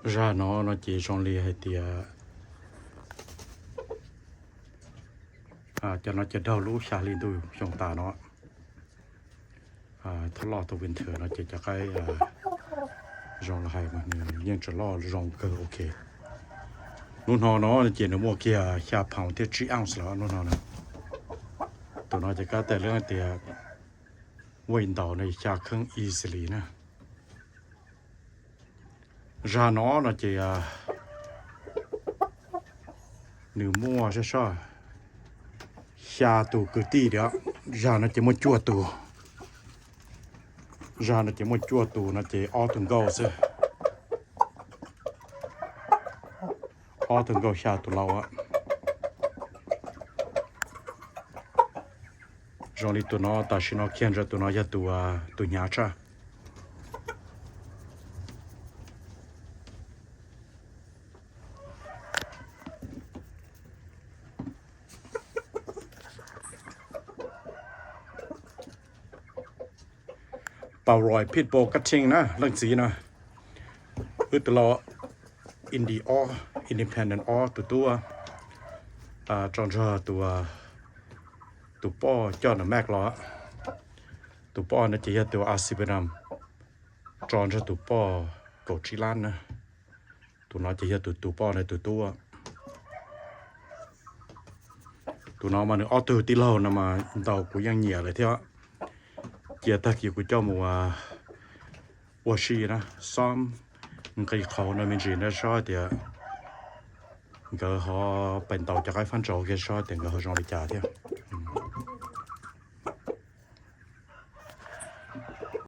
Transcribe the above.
Zag no no ces zoo li hais tias cov no ces raug lub xya hli ntuj xyoo tas no. Thaum loj thaum winter no ces cov qaib zoo li hais mas nws yeej tseem loj zoo kawg ok. Lub no no ces nws muaj kiag xya pound thiab tsib ounce lawm lub no na. Tus no ces kab tais lawv tias weigh ntaus no xya kheeb easily na. Zag no no ces nws muaj sab sab xya tus kwv tij tias, zag no ces muaj cuaj tus, zag no ces muaj cuaj tus no ces ob tug nkauj xwb, ob tug nkauj xya tus laus. Zoo li tus no tam sim no kiag ntawm tus no yog tus hnyav tshaj. Pau Roy Pitbull Cutting na leej txiv na. Wb tus lau Indi ob, Independent ob tus tub tso nrog tus poj coj nws Mac los. Tus poj no ces yog tus Asipenam tso nrog tus poj kaum tsib lab na. Tus no ces yog tus tus poj no tus tub. Tus no mas nws ob tug tij laug no mas ntaus kuv yeej nyiam lawm thiab. Cia tag kis kuv coj mus ua si na, xob nqi qhauv no me ntsis na, saib tias nkawd ho pem ntaus cov qaib fab ntsaus kiag saib tias nkawd ho zoo li cas thiab.